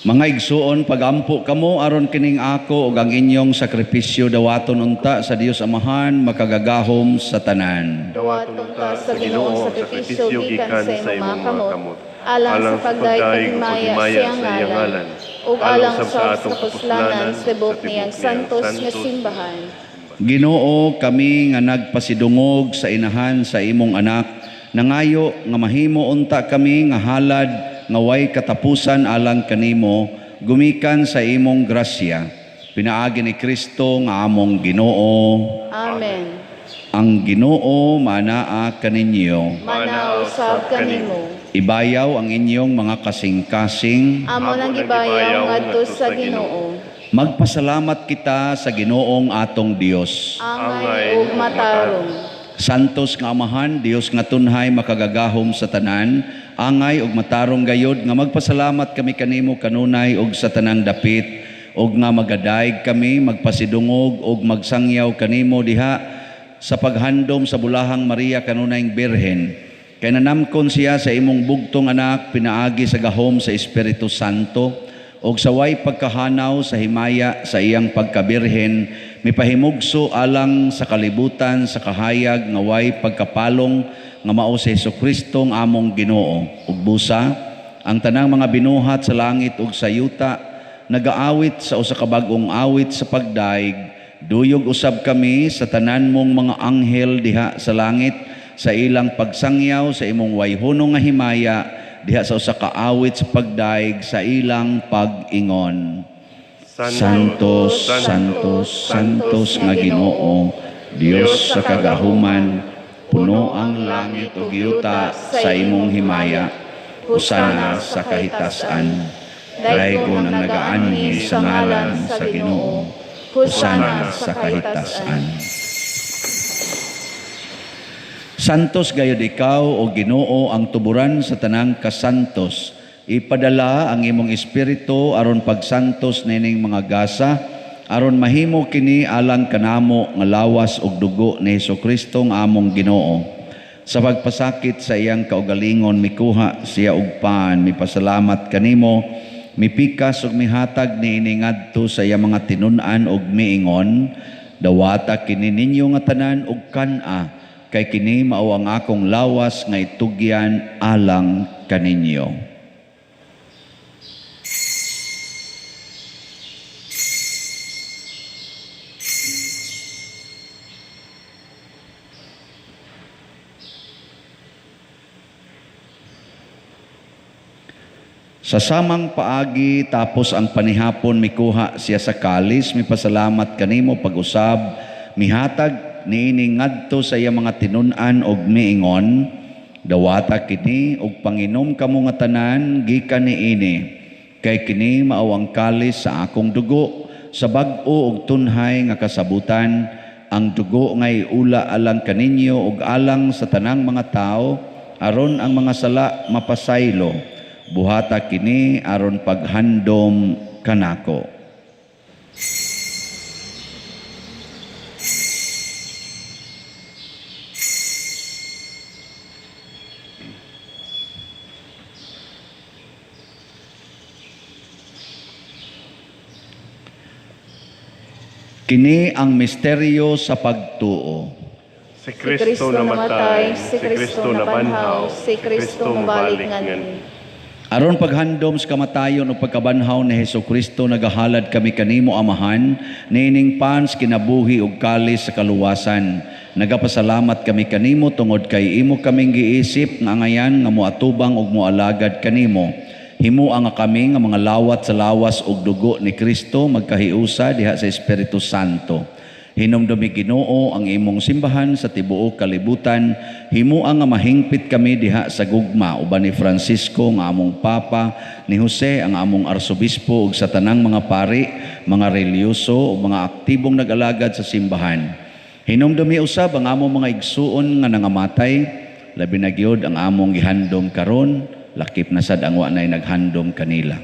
Mga igsuon, pagampo kamo aron kining ako ug ang inyong sakripisyo dawaton unta sa Dios Amahan makagagahom sa tanan. Dawaton unta sa Ginoo ang sakripisyo gikan sa imong mga kamot, alang sa pagdayeg ug paghimaya sa iyang ngalan, ug alang sa atong kapuslanan sa tibuok niyang santos nga simbahan. Ginoo, kami nga nagpasidungog sa inahan sa imong anak, nangayo nga mahimo unta kami nga halad nga way katapusan alang kanimo, gumikan sa imong grasya. Pinaagi ni Kristo nga among Ginoo. Amen. Ang Ginoo manaa kaninyo. Manaa usab kanimo. Ibayaw ang inyong mga kasing-kasing. Amo nang gibayaw ngadto sa Ginoo. Magpasalamat kita sa Ginoong atong Dios. Angay ug matarong. Santos nga Amahan, Dios nga tunhay makagagahom sa tanan, angay ug matarong gayod nga magpasalamat kami kanimo kanunay ug sa tanang dapit, ug nga magadayeg kami magpasidungog ug magsangyaw kanimo diha sa paghandom sa bulahang Maria kanunayng Birhen. Kay nanamkon siya sa imong bugtong anak pinaagi sa gahom sa Espiritu Santo, og sa way pagkahanaw sa himaya sa iyang pagkabirhen, mipahimugso alang sa kalibutan sa kahayag nga way pagkapalong nga mao si Hesukristo ang among Ginoo. Ug busa ang tanang mga binuhat sa langit ug sa yuta nagaawit sa usa ka bag-ong awit sa pagdaig, duyog usab kami sa tanan mong mga anghel diha sa langit sa ilang pagsangyaw sa imong wayhono nga himaya diha sa usa ka awit sa pagdaig sa ilang pag-ingon. Santos, Santos, Santos nga Ginoo, Dios sa kagahuman, puno ang langit ug yuta sa imong himaya. Hosana sa kahitasan. Daygon ang nagaanhi sa ngalan sa Ginoo. Hosana sa kahitasan. Santos gayud ikaw o Ginoo ang tuburan sa tanang kasantos. Ipadala ang imong espiritu aron pagsantos nining mga gasa, aron mahimo kini alang kanamo nga lawas ug dugo ni Hesukristo nga among Ginoo. Sa pagpasakit sa iyang kaugalingon mikuha siya og pan, mipasalamat kanimo, mipikas ug mihatag niini ngadto sa iyang mga tinun-an ug miingon, dawata kini ninyo nga tanan ug kan-a, kay kini mao ang akong lawas nga itugyan alang kaninyo. Sa samang paagi tapos ang panihapon mikuha siya sa kalis, mipasalamat kanimo pag-usab, mihatag niini ngadto sa iyang mga tinun-an og miingon, dawata kini og panginom kamo nga tanan gikan niini, kay kini mao ang kalis sa akong dugo sa bag-o og tunhay nga kasabutan, ang dugo nga iula alang kaninyo ug alang sa tanang mga tawo aron ang mga sala mapasaylo. Buhata kini aron paghandom kanako. Kini ang misteryo sa pagtuo. Si Kristo namatay, si Kristo nabanhaw, si Kristo mobalik nganhi. Aron paghandom sa kamatayon o pagkabanhaw ni Hesus Kristo, nagahalad kami kanimo Amahan, niining pans kinabuhi ug kalis sa kaluwasan. Nagapasalamat kami kanimo tungod kay imo kaming giisip nga angayan nga moatubang ug moalagad kanimo. Himua nga kami nga mga lawat sa lawas ug dugo ni Kristo magkahiusa diha sa Espiritu Santo. Hinumdumi Ginoo ang imong simbahan sa tibuok kalibutan, himua nga mahingpit kami diha sa gugma uban ni Francisco nga among Papa, ni Jose ang among Arsobispo ug sa tanang mga pari, mga relihiyoso ug mga aktibong nag-alagad sa simbahan. Hinumdumi usab ang among mga igsuon nga nangamatay, labi na gyud ang among gihandom karon, lakip na sad ang wa nay naghandom kanila.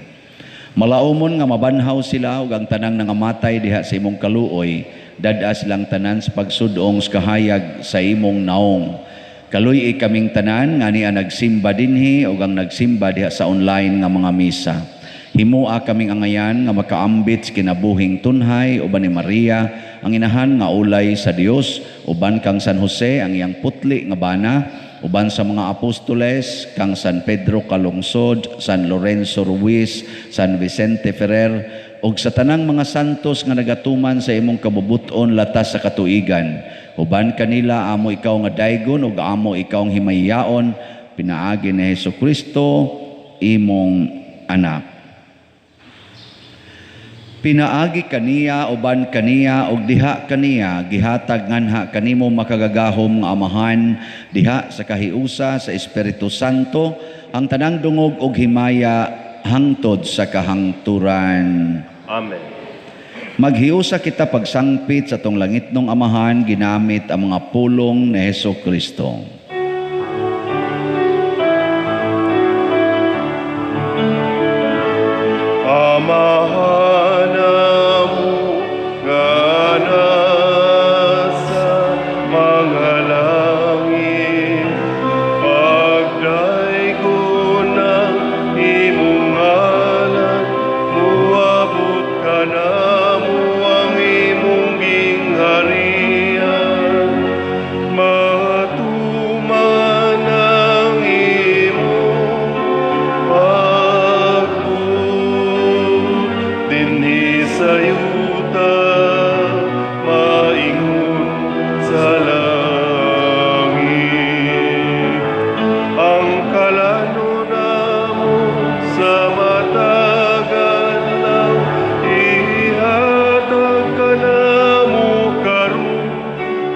Malaumon nga mabanhaw sila ug ang tanang nangamatay diha sa imong kaluoy, dad-a silang tanan sa pagsudong sa kahayag sa imong naong. Kaluy-i kaming tanan nga niya nagsimba dinhi ug ang nagsimba diha sa online nga mga misa. Himua kaming angayan nga makaambit sa kinabuhing tunhay uban ni Maria ang inahan nga ulay sa Dios, uban kang San Jose ang iyang putli nga bana, uban sa mga apostoles kang San Pedro Calungsod, San Lorenzo Ruiz, San Vicente Ferrer, ug sa tanang mga santos nga nagatuman sa imong kabubut-on latas sa katuigan. Uban kanila amo ikaw nga daygon ug amo ikaw ang himayaon, pinaagi ni Hesus Kristo imong anak. Pinaagi kaniya, uban kaniya, ug diha kaniya, gihatag nganha kanimo makagagahom nga Amahan, diha sa kahiusa sa Espiritu Santo, ang tanang dungog ug himaya hangtod sa kahangturan. Amen. Maghiusa kita pagsangpit sa tong langitnong Amahan, ginamit ang mga pulong ni Hesus Kristo. Amahan namo nga nasa mga langit, pagdaygon ang imong ngalan, muabot kanamo ang imong gingharian, matuman ang imong pagbuot dinhi sa yuta, maingon sa langit. Ang kalano namo sa matag adlaw, ihatag kanamo karong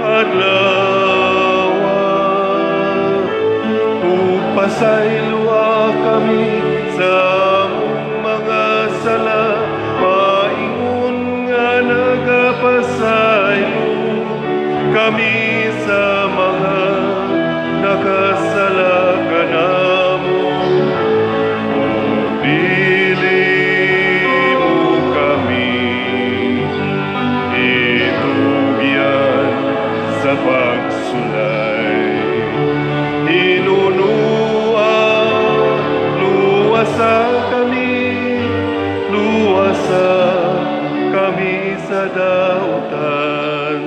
adlaw. Ug pasayloa kami sa among mga sala, maingon nga nagapasaylo kami sa mga nakasala kanamo. Dili mo kami itugyan sa pagsulay. Hinunua, luwasa kami, luwasa kami sa dautan.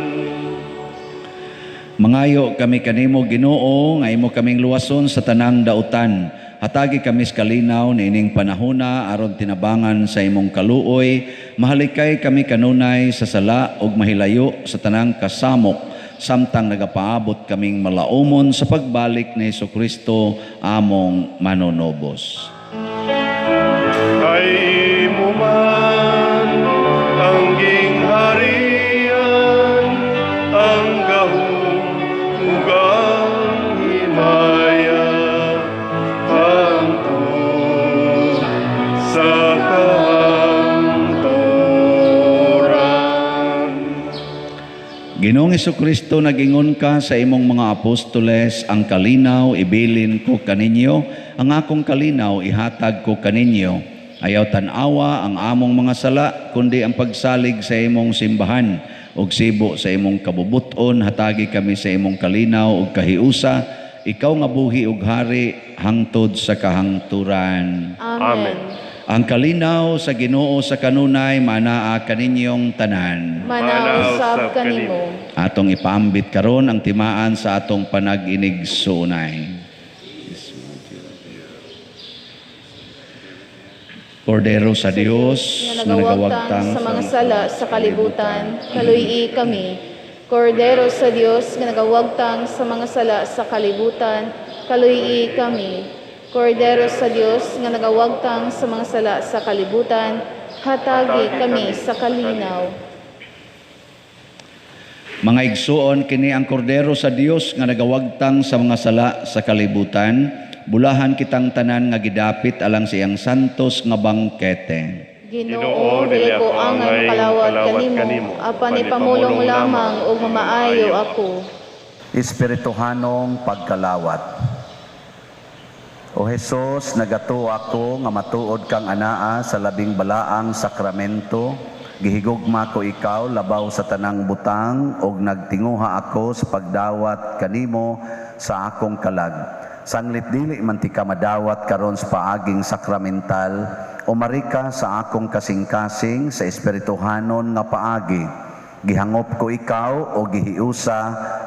Mangayo kami kanimo Ginoo nga imo kaming luwason sa tanang dautan. Hatagi kami sa kalinaw niining panahona aron tinabangan sa imong kaluoy. Mahalikay kami kanunay sa sala ug mahilayo sa tanang kasamok, samtang nagapaabot kaming malaumon sa pagbalik ni Hesukristo among manunobos. Ginoong Hesukristo, nag-ingon ka sa imong mga apostoles, ang kalinaw ibilin ko kaninyo, ang akong kalinaw ihatag ko kaninyo. Ayaw tan-awa ang among mga sala, kundi ang pagsalig sa imong simbahan ug sibo sa imong kabubuton, hatagi kami sa imong kalinaw ug kahiusa, ikaw nga buhi ug hari hangtod sa kahangturan. Amen. Ang kalinaw sa Ginoo sa kanunay manaa kaninyong tanan. Manaa usab kanimo. Atong ipaambit karon ang timaan sa atong panag-inigsuonay. Kordero sa Dios nga nagawagtang sa mga sala sa kalibutan, kaluy-i kami. Kordero sa Dios nga nagawagtang sa mga sala sa kalibutan, kaluy-i kami. Kordero sa Dios nga nagawagtang sa mga sala sa kalibutan, hatagi kami sa kalinaw. Mga igsuon, kini ang kordero sa Dios nga nagawagtang sa mga sala sa kalibutan. Bulahan kitang tanan nga gidapit alang sa iyang santos nga bangkete. Ginoo, dili ko angay makalawat kanimo, apan ipamulong lamang ug mamaayo ako. Espirituhanong pagkalawat. O Hesus, nagatuo ako nga matuod kang anaa sa labing balaang sakramento. Gihigugma ko ikaw labaw sa tanang butang ug nagtinguha ako sa pagdawat kanimo sa akong kalag. Sanglit dili man ti ka madawat karon sa paaging sakramental, umari ka sa akong kasing-kasing sa espirituhanon nga paagi. Gihangop ko ikaw o gihiusa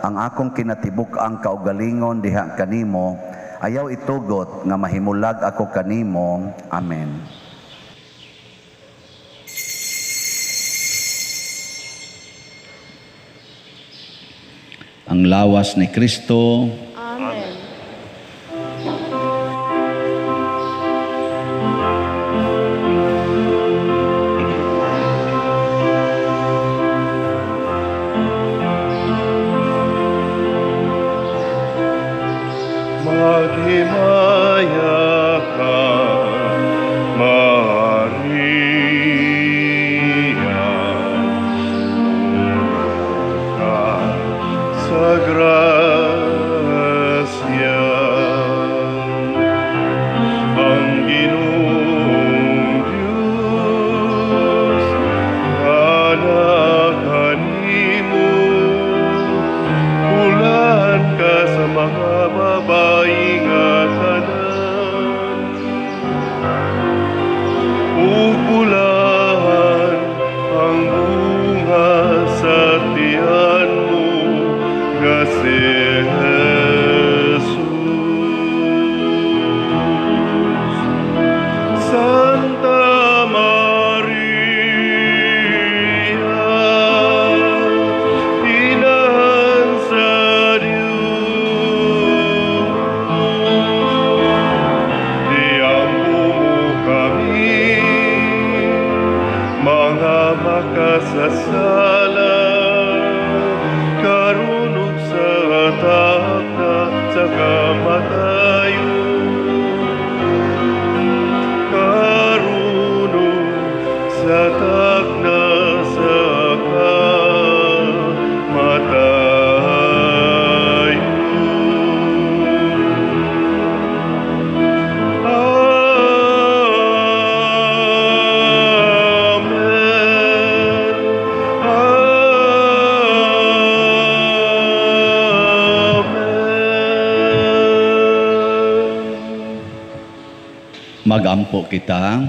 ang akong kinatibuk-ang kaugalingon diha kanimo. Ayaw itugot nga mahimulag ako kanimo. Amen. Ang lawas ni Kristo. Amen. Maghimaya ka, Maria, ka sa grasya. Ang Ginoong Diyos, ana kanimo, bulan ka sa mga babae nga tanan, ug bulahan ang bunga sa tiyan mo nga si Jesus. Santa Maria, Inahan sa Diyos, iampo mo kami, mga makasasala, karon ug sa takna sa kamatayon. Karon ug sa takna sa kamatayon. Amen. Amen. Magampo kita.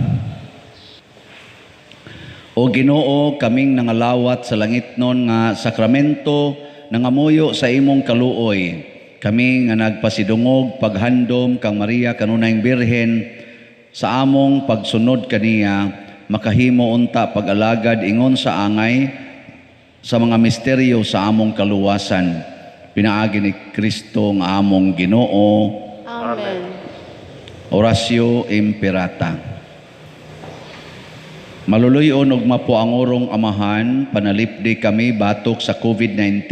O Ginoo, kaming nangalawat sa langitnon nga sakramento, nangamuyo sa imong kaluoy. Kami nga nagpasidungog paghandom kang Maria kanunayng Birhen sa among pagsunod kaniya, makahimo unta pag-alagad ingon sa angay sa mga misteryo sa among kaluwasan. Pinaagi ni Kristo nga among Ginoo. Amen. Oratio Imperata. Maluluyon og mapuangurong amahan, panalipdi kami batok sa COVID-19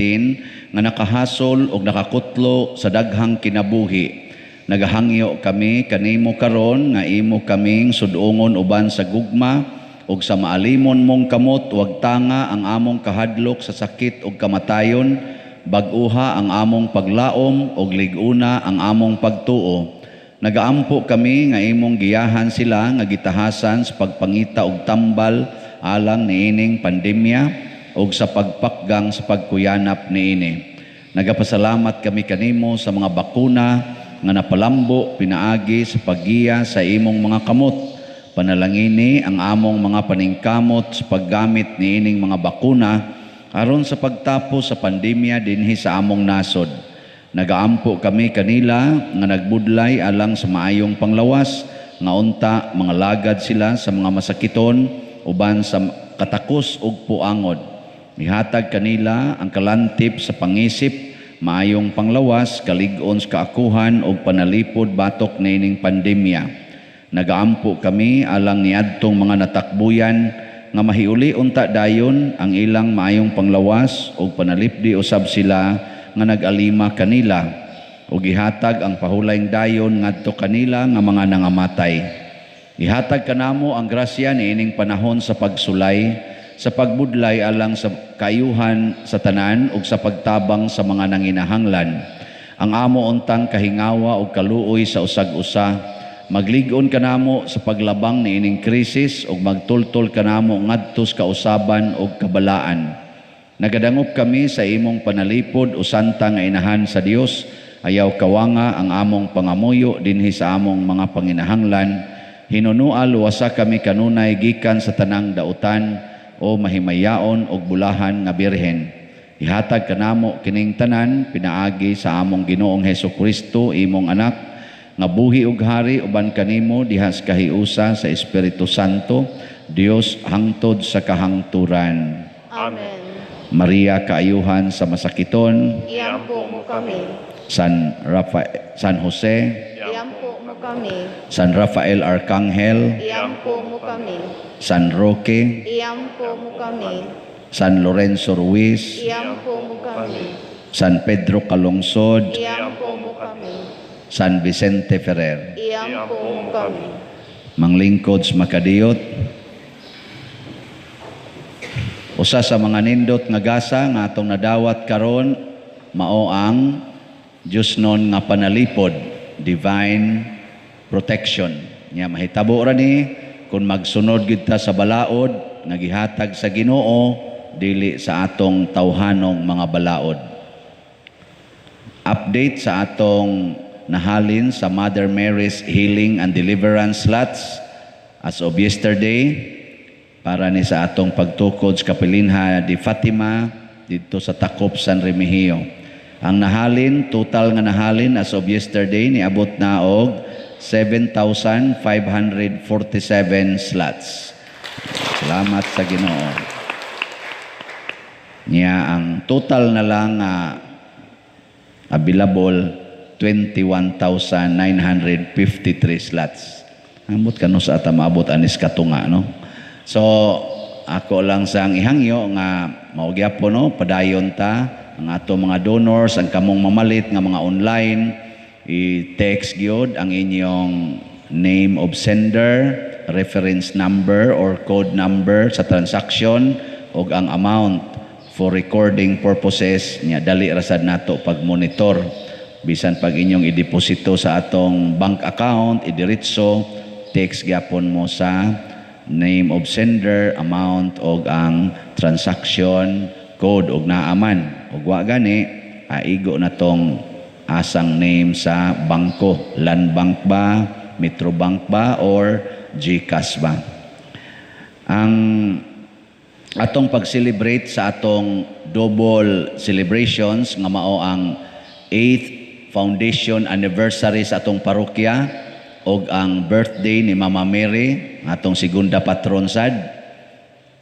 nga nakahasol og nakakutlo sa daghang kinabuhi. Nagahangyo kami kanimo karon nga imo kaming sudongon uban sa gugma Ug sa maalimon mong kamot, wagtanga ang among kahadlok sa sakit ug kamatayon, bag-uha ang among paglaom ug lig-una ang among pagtuo. Nagaampo kami nga imong giyahan sila nga gitahasan sa pagpangita og tambal alang niining pandemya ug sa pagpakgang sa pagkuyanap niini. Nagapasalamat kami kanimo sa mga bakuna nga napalambo pinaagi sa paggiya sa imong mga kamot. Panalangini ang among mga paningkamot sa paggamit niining mga bakuna aron sa pagtapos sa pandemya dinhi sa among nasod. Nagaampo kami kanila nga nagbudlay alang sa maayong panglawas, nga unta mga lagad sila sa mga masakiton uban sa katakos ug puangod. Ihatag kanila ang kalantip sa pangisip, maayong panglawas, kalig-on sa kaakuhan ug panalipod batok niining pandemya. Nagaampo kami alang niadtong mga natakbuyan nga mahiuli unta dayon ang ilang maayong panglawas ug panalipdi usab sila nga nag-alima kanila ug gihatag ang pahulayng dayon ngadto kanila nga mga nangamatay. Ihatag kanamo ang grasya niining panahon sa pagsulay, sa pagbudlay alang sa kaayuhan sa tanan ug sa pagtabang sa mga nanginahanglan. Ang amo untang kahingawa ug kaluoy sa usag-usa, maglig-on kanamo sa paglabang niining krisis ug magtultol kanamo ngadto sa kausaban ug kabalaan. Nagadangop kami sa imong panalipod o santa nga inahan sa Dios, ayaw kawanga ang among pangamuyo dinhi sa among mga panginahanglan. Hinunua luwasa kami kanunay gikan sa tanang dautan o mahimayaon og bulahan nga birhen. Ihatag kanamo kining tanan pinaagi sa among Ginoong Hesus Kristo, imong anak, nga buhi ug hari uban kanimo diha sa kahiusa sa Espiritu Santo, Dios hangtod sa kahangturan. Amen. Maria, kaayuhan sa masakiton, Iampo mo kami. San Jose, Iampo mo kami. San Rafael Arcangel, Iampo mo kami. San Roque, Iampo mo kami. San Lorenzo Ruiz, Iampo mo kami. San Pedro Calungsod, Iampo mo kami. San Vicente Ferrer. Iampo mo kami. Manglingkod sa makadiyot. Usa sa mga nindot nga gasa nga atong nadawat karon mao ang Diyosnon nga panalipod, divine protection. Nya mahitabo ra ni kung magsunod gyud ta sa balaod nga gihatag sa Ginoo dili sa atong tawhanong mga balaod. Update sa atong nahalin sa Mother Mary's Healing and Deliverance Slots as of yesterday para ni sa atong pagtukod sa Kapilinha di Fatima didto sa Takop, San Remigio. Ang nahalin, total nga nahalin as of yesterday niabot na og 7,547 slots. Salamat sa Ginoo. Niya ang total na lang available 21,953 slots. Ambot kano sa ata maabot anis katunga, no? So ako lang sang ihangyo nga mao gyapon, no, padayon ta ang ato mga donors, ang kamong mamalit nga mga online, i-text gyud ang inyong name of sender, reference number or code number sa transaction ug ang amount for recording purposes. Nya dali ra sad nato pag-monitor. Bisan pag inyong ideposito sa atong bank account, idiretso, text gyapon mo sa name of sender, amount og ang transaction code og naaman. Og wa gani, aigo na tong asang name sa bangko, Land Bank ba, Metro Bank ba, or GCash ba. Ang atong pag-celebrate sa atong double celebrations nga mao ang 8th Foundation Anniversary sa atong parokya og ang birthday ni Mama Mary, atong segunda patron sad,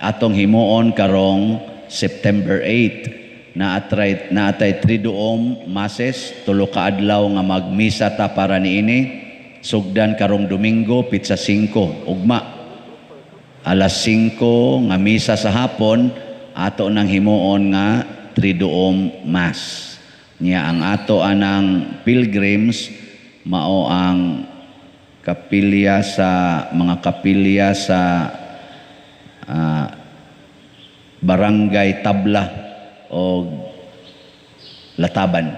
atong himuon karong September 8 na atray naatay Triduum Masses, tulo ka adlaw nga magmisa ta para niini, sugdan karong Domingo pitsa 5 ugma alas 5 nga misa sa hapon ato nang himuon nga Triduum Mass. Nya ang ato anang pilgrims mao ang kapilya sa mga kapilya sa Barangay Tabla o Lataban.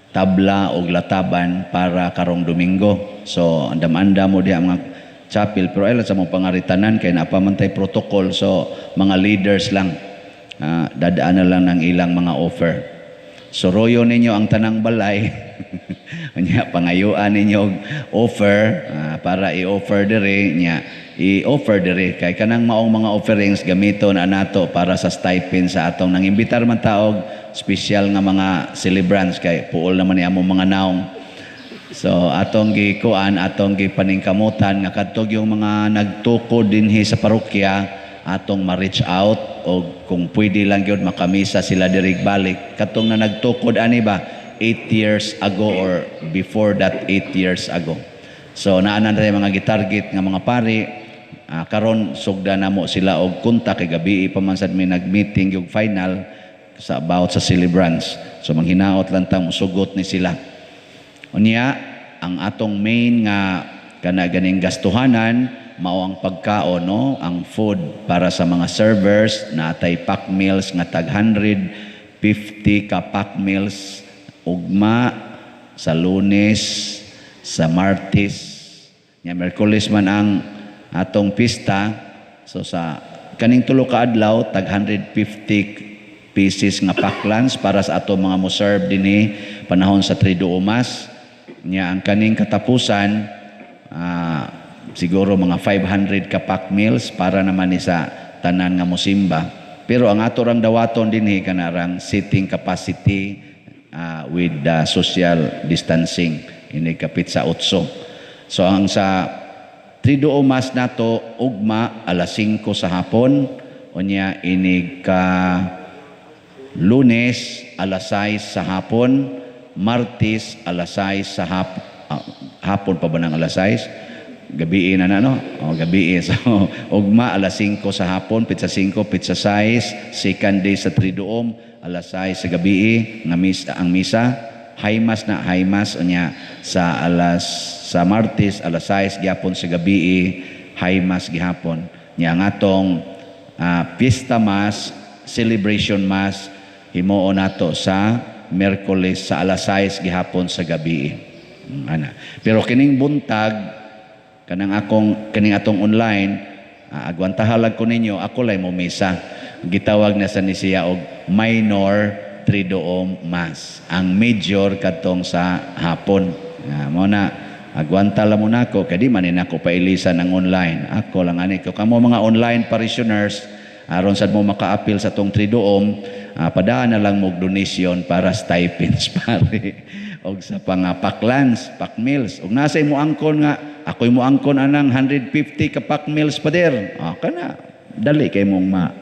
Tabla o Lataban para karong Domingo. So andam-andam mo diha mga chapel, pero ay lang sa mga pangaritanan kay napamantay protocol, so mga leaders lang dadaan na lang ng ilang mga offer. So royo ninyo ang tanang balay. Unya pangayuan ninyo og offer para i-offer diri, nya i-offer diri kay kanang maong mga offerings gamiton na nato para sa stipend sa atong nangimbitar man taog special nga mga celebrants kay puol naman ni among mga naong. So atong gikuan, atong gipaningkamutan nga kadtog yung mga nagtukod dinhi sa parokya atong ma-reach out o kung pwede lang gyud makamisa sila diri balik katong na nagtukod ani ba 8 years ago or before that 8 years ago. So naa na tayo mga gitarget nga mga pari, karon sugda namo sila og kontak kay gabi pa man sad mi nag-meeting yung final sa about sa celebrants. So manghinaot lang ta musugot ni sila. Unya, ang atong main nga kana ganing gastuhanan mao ang pagkaon, no, ang food para sa mga servers. Natay pack meals nga tag 150 ka pack meals ugma sa Lunes, sa Martes, nya Miyerkules man ang atong pista. So sa kaning tulo ka adlaw tag 150 pieces nga pack lunch para sa atong mga mo-serve dinhi panahon sa Triduum Mass. Nya ang kaning katapusan, siguro mga 500 ka pack meals para naman ni sa tanan nga mosimba. Pero ang ato rang dawaton dinhi kanarang seating capacity with the social distancing ini kapit sa 8. So ang sa Triduum Mass nato ugma alas 5 sa hapon, unya inig ka Lunes alas 6 sa hapon, Martes alas 6 sa hapon pa ba ng alas 6? Gabi na na, no? O, gabi. So, ugma alas 5 sa hapon, pitsa 5, pitsa 6, second day sa Triduum, alas 6 sa gabi, nga misa, ang misa, high mass na, high mass, unya, sa alas, sa Martes, alas 6, gihapon sa gabi, high mass gihapon. Nya ang atong Fiesta Mass, Celebration Mass, himuon nato sa Miyerkules sa alas 6 gihapon sa gabi. Ana. Pero kining buntag, kanang akong kaning atong online, agwantahalag ko ninyo, ako lay mo misa. Gitawag na sa ni siya og minor Triduum Mass. Ang major kadtong sa hapon. Mo na agwanta lang mo nako kay di man ni nako pailisan ang online. Ako lang ani ko kamo mga online parishioners, aron sad mo makaapil sa tong Triduum, padaan na lang mo donation para stipends pare og sa pang pack lunch, pack meals. Og nasa imo angkon nga ako'y mo angkon anang 150 ka pack meals pader. Ah, kana dali kay mong ma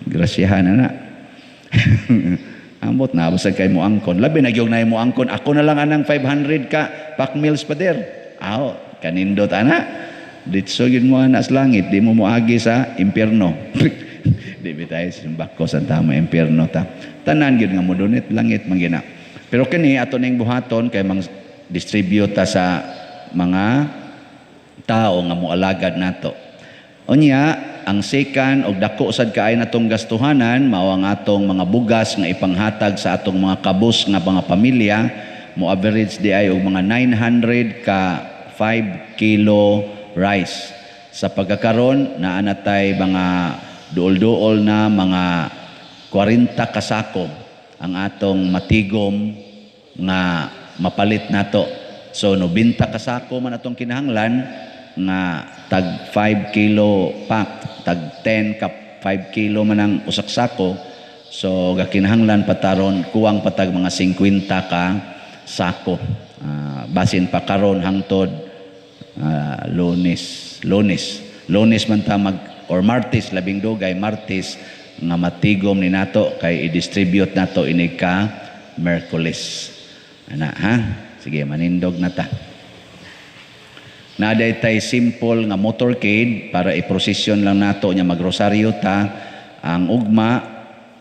grasyahan na na. Ambot na basta kay mo angkon. Labi na gyud na mo angkon, ako na lang anang 500 ka pack meals pader. Aw, kanindot ana. Ditso gyud mo ana sa langit, di mo moagi sa impierno. Di bitay simbako sa tama impierno ta. Tanan gyud nga mo donate langit man gina. Pero kini ato ning buhaton kay mang distribute ta sa mga tao nga moalagad nato. Unya, ang second og dako sad kaay natong gastuhanan mao ang atong mga bugas nga ipanghatag sa atong mga kabus nga mga pamilya. Mo average di ay og mga 900 ka 5 kilo rice. Sa pagkakaron naa na tay mga duol-duol na mga 40 kasako ang atong matigom nga mapalit nato. So 90 kasako man atong kinahanglan nga tag 5 kilo pack, tag 10 ka 5 kilo man ang usak sako. So gakinahanglan pataron kuwang patag mga 50 ka sako. Basin pa karon hangtod Lunes, Lunes. Lunes man ta mag or Martes, labing dugay Martes nga matigom ni nato kay i-distribute nato ini ka Miyerkules. Ana ha? Sige, manindog na ta. Naday tay simple nga motorcade para i-procession lang nato nya magrosaryo ta. Ang ugma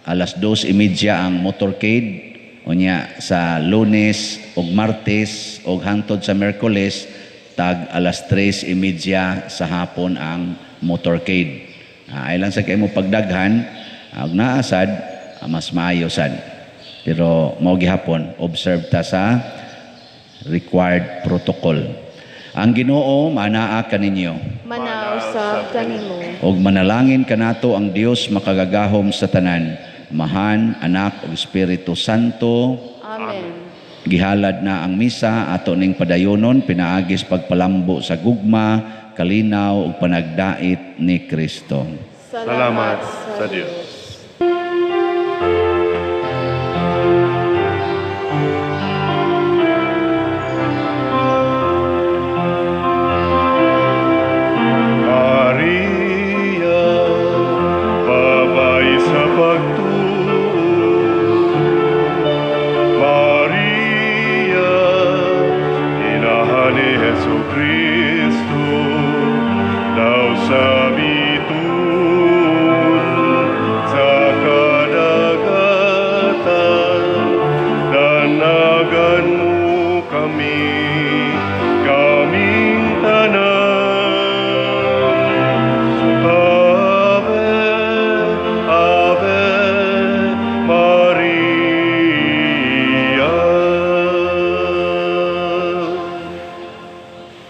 alas 2:30 ang motorcade, unya sa Lunes ug Martes ug hangtod sa Miyerkules tag alas 3:30 sa hapon ang motorcade. Ay lang sa kay mo pagdaghan, ug naa sad, mas maayo sad. Pero mao gihapon, observe ta sa required protocol. Ang Ginoo manaa kaninyo. Manaa usab kanimo. Og manalangin kanato ang Dios makagagahom sa tanan, Amahan, Anak ug Espiritu Santo. Amen. Gihalad na ang misa, ato ning padayonon pinaagis pagpalambo sa gugma, kalinaw ug panagdait ni Kristo. Salamat sa Dios.